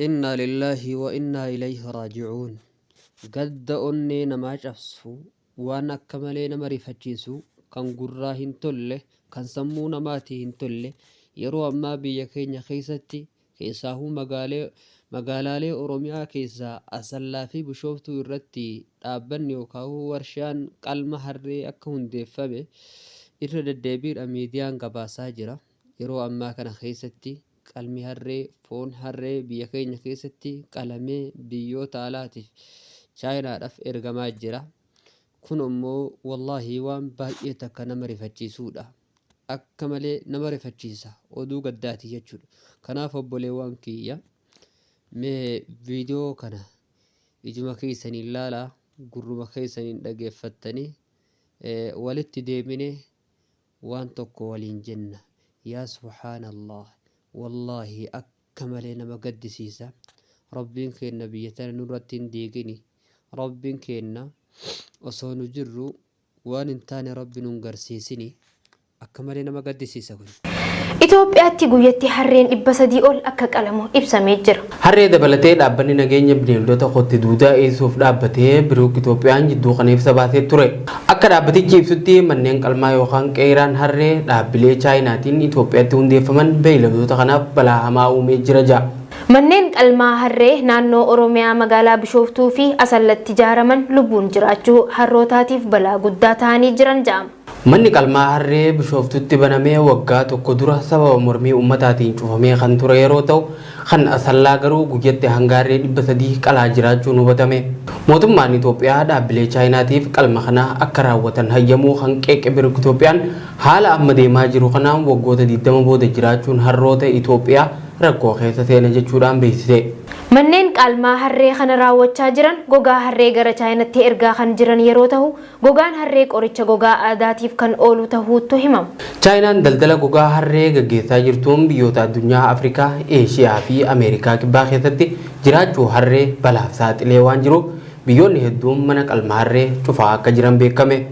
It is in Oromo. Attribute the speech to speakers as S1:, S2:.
S1: Innaa lillaahi wa innaa ilayhi raaji'uun. Gadda onnee namaa cabsu, waan akka malee nama rifachiisu, kan gurraa hin tolle, kan sammuu namaatii hin tolle, yeroo ammaa biyya keenya keessatti, keessaahuu magaalaalee Oromiyaa keessaa Asallaa fi Bishooftuu irratti dhaabbanni yookaan warshaan qalma harree akka hundeeffame irra deddeebiidhaan miidiyaan gabaasaa jira. Yeroo ammaa kana keessatti qalmi harree, foon harree biyya keenya keessatti qalamee biyyoota alaatiif Chaayinaadhaaf ergamaa jira. Kun immoo wallaahi waan baay'ee takka nama rifachiisuudha. Akka malee nama rifachiisa. Oduu gaddaati jechuudha. Kanaaf obboleewwan kiyya, mee viidiyoo kana ijuma keessaniin ilaalaa, gurruma keessaniin dhageeffattanii walitti deebinee waan tokko waliin jenna. Yaa subhaanallah, wallaahi akka malee nama gaddisiisa. Rabbiin keenna biyya tana nurratti hin diigini. Rabbiin keenna osoo nu jirru waan hin taane Rabbi nun garsiisini. Akka malee nama gaddisiisa kun.
S2: Itoophiyaatti guyyatti harreen 300 ol akka qalamu ibsamee jira.
S3: Harree dabalatee dhaabbanni nageenya bineeldota kotte duudaa eegsuuf dhaabbate Biruuk Itoophiyaan jidduu kana ibsa baasee ture. Akka dhaabbatichi ibsutti manneen qalmaa yookaan qeyraan harree dhaabbilee Chaayinaatiin Itoophiyaatti hundeeffaman beeyladoota kanaaf balaa hamaa uumee jira ja'a.
S2: Manneen qalmaa harree naannoo Oromiyaa magaalaa Bishooftuu fi Asallatti ijaaraman lubbuun jiraachuu harrootaatiif balaa guddaa tahanii jiran ja'ama.
S3: Manni qalmaa harree Bishooftutti baname waggaa tokko dura sababa mormii ummataatiin cufamee kan ture yeroo ta'u, kan Asallaa garuu guyyatti hanga harree 300 qalaa jiraachuun hubatame. Mootummaan Itoophiyaa dhaabbilee Chaayinaatiif qalma kana akka raawwatan hayyamuu kan qeeqe Biruk Itoophiyaan haala amma deemaa jiru kanaan waggoota 20 booda jiraachuun harroota Itoophiyaa rakkoo keessa seena jechuudhaan beeksise.
S2: Manneen qalmaa harree kana raawwachaa jiran gogaa harree gara Chaayinatti ergaa kan jiran yeroo tahu, Gogaan harree qoricha gogaa aadaatiif kan oolu tahuuttu himama.
S3: Chaayinaan daldala gogaa harree gaggeessaa jirtuun biyyoota addunyaa Afrikaa, Eeshiyaa fi Ameerikaa Kibbaa keessatti jiraachuu harree balaaf saaxilee waan jiruuf biyyoonni hedduun mana qalma harree cufaa akka jiran beekame.